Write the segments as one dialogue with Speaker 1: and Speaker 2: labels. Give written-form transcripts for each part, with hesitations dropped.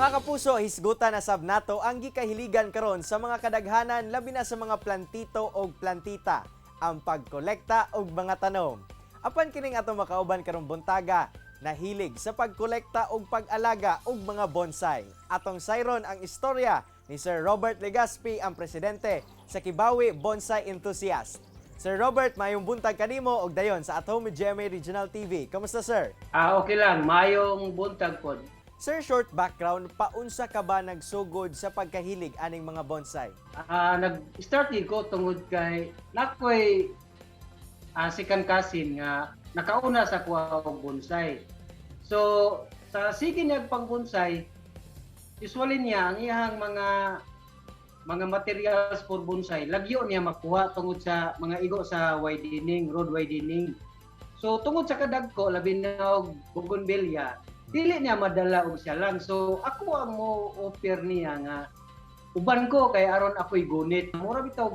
Speaker 1: Mga kapuso, hisgutan na sab nato ang gikahiligan karon sa mga kadaghanan, labi na sa mga plantito og plantita, ang pagkolekta og mga tanom. Apan kining atong makauban karong buntaga, nahilig sa pagkolekta og pag-alaga og mga bonsai. Atong sayron ang istorya ni Sir Robert Legaspi, ang presidente sa Kibawi Bonsai Enthusiast. Sir Robert, mayong buntag kanimo og dayon sa At Home with GMA Regional TV. Kamusta, sir?
Speaker 2: Ah, okay lang. Mayong buntag pod.
Speaker 1: Sir, short background, paunsa ka ba nagsugod sa pagkahilig aning mga bonsai?
Speaker 2: Ah, nag-start din ko tungod kay nakoy second cousin nga nakauna sa kuha og bonsai. So, sa sige niya pang bonsai, usually niya ang iyang mga materials for bonsai, lagyo niya makuha tungod sa mga igo sa widening, road widening. So, tungod sa kadagko, labi na og bougainvillea, dili niya madala og siya lang. So, ako ang mo offer niya nga uban ko kay aron ako'y gunit. Mura bitaw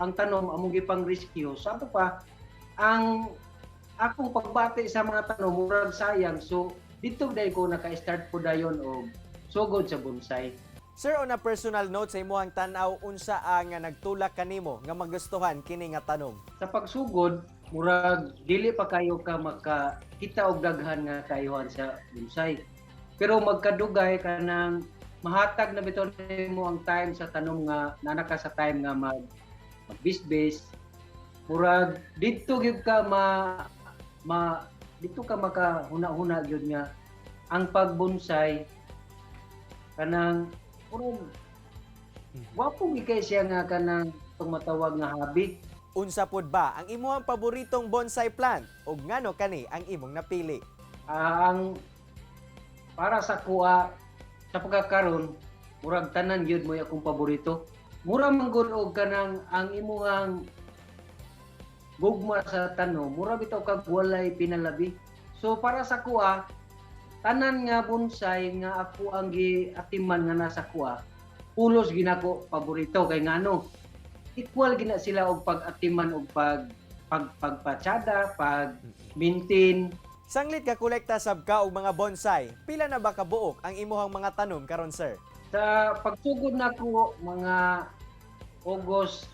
Speaker 2: ang tanom among gipang rescue. Sa ato pa ang akong pagbati sa mga tanom, murag sayang. So dito dahil ko naka-start po dayon og sugod sa bonsai.
Speaker 1: Sir, on a personal note, sa imuhang tan-aw, unsa ang nagtulak kanimo nga magustuhan kini nga tanom?
Speaker 2: Sa pagsugod, murag dili pa kayo ka makakita og daghan nga kayuhan sa bonsai. Pero magkadugay, kanang mahatag na bitaw nimo ang time sa tanom nga nana ka sa time nga mag bisbis, murag didto gyud ka ma ma didto ka makahuna-huna gyud nga ang pagbonsai, kanang murag gwapo gyud kay siya nga kanang itong matawag nga hobby.
Speaker 1: Unsa pud ba ang imuhang paboritong bonsai plant ug ngano kani ang imong napili?
Speaker 2: Ah, ang para sa kuha sa pagkakaron, murag tanan gyud mo akong paborito. Mura man gud og kanang ang imuhang gugma sa tanom, mura bitaw kag walay pinalabi. So para sa kuha, tanan nga bonsai nga ako ang giatiman nga nasa kuha, pulos ginako paborito kay ngano equal gina sila og pag-atiman og pag pag pagpatsada, pag maintain.
Speaker 1: Sanglit ka kolekta sab ka og mga bonsai, pila na ba kabuok ang imuhang mga tanom karon, sir?
Speaker 2: Sa pagsugod nako mga August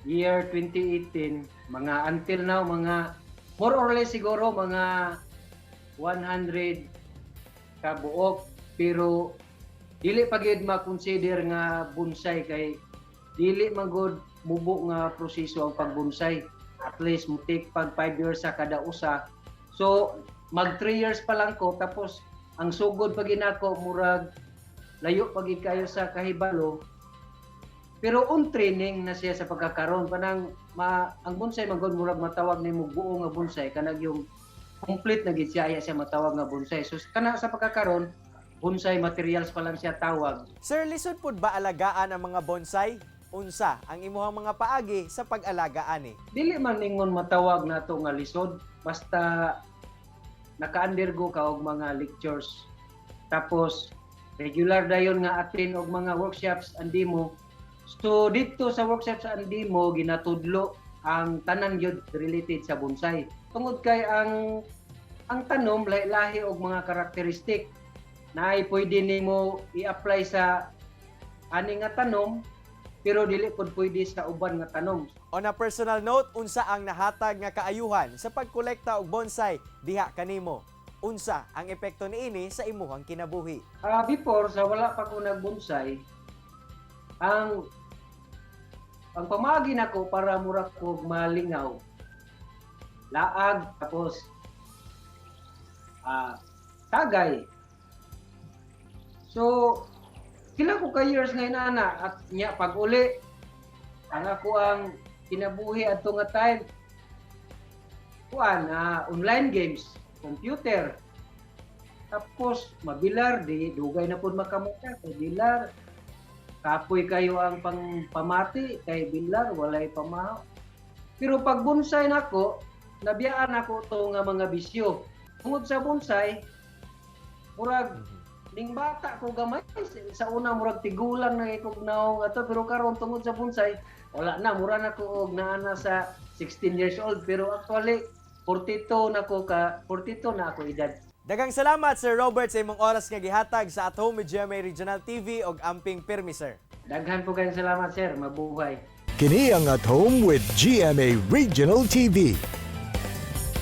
Speaker 2: year 2018, mga until now, mga more or less siguro mga 100 kabuok, pero dili pa gyud ma-consider nga bonsai kay dili man gud mubo nga proseso ang pagbonsai. At least mo take pag 5 years sa kada usa. So mag 3 years pa lang ko, tapos ang sugod pa ginako murag layo pa gid kayo sa kahibalo, pero on training na siya sa pagkakaroon. Panang ma, ang bonsai man gud murag matawag nimo buo nga bonsai kanag yung complete na gid siya, aya siya matawag nga bonsai. So kana sa pagkakaroon, bonsai materials pa lang siya tawag.
Speaker 1: Sir, lisod pud ba alagaan ang mga bonsai? Unsa ang imuhang mga paagi sa pag-alaga ani?
Speaker 2: Dili man ningon matawag nato nga lisod, basta naka-undergo ka og mga lectures, tapos regular dayon nga attend og mga workshops andimo. So dito sa workshops andimo ginatudlo ang tanan gyud related sa bonsai tungod kay ang tanom lahi-lahi og mga karakteristik na ay pwede nimo i-apply sa ani nga tanom pero dili pud pwede sa uban nga tanom.
Speaker 1: On a personal note, unsa ang nahatag nga kaayuhan sa pagkolekta og bonsai diha kanimo? Unsa ang epekto niini sa imuhang kinabuhi?
Speaker 2: Ah, before sa wala pa ko nagbonsai, ang pamaagi nako para mura ko malingaw, laag, tapos tagay. So kila ko ka years ngayon ana at nya pag uli ang ako ang kinabuhi adto nga time, kuan, online games, computer. Tapos mabilar, di dugay na pud makamata kay bilar. Kapoy kayo ang pang pamati kay bilar, walay pamahaw. Pero pag bonsai nako, nabiyaan nako to nga mga bisyo. Tungod sa bonsai, murag ning bata ko gamay sa una, murag tigulang na ikog naong ato, pero karon tungod sa bonsai wala na, mura na ko og naa na sa 16 years old, pero actually 42 na ko ka 42 na ako edad.
Speaker 1: Daghang salamat, Sir Robert, sa imong oras nga gihatag sa At Home with GMA Regional TV og amping pirmi, sir.
Speaker 2: Daghan po kayong salamat, sir. Mabuhay.
Speaker 3: Kini ang At Home with GMA Regional TV.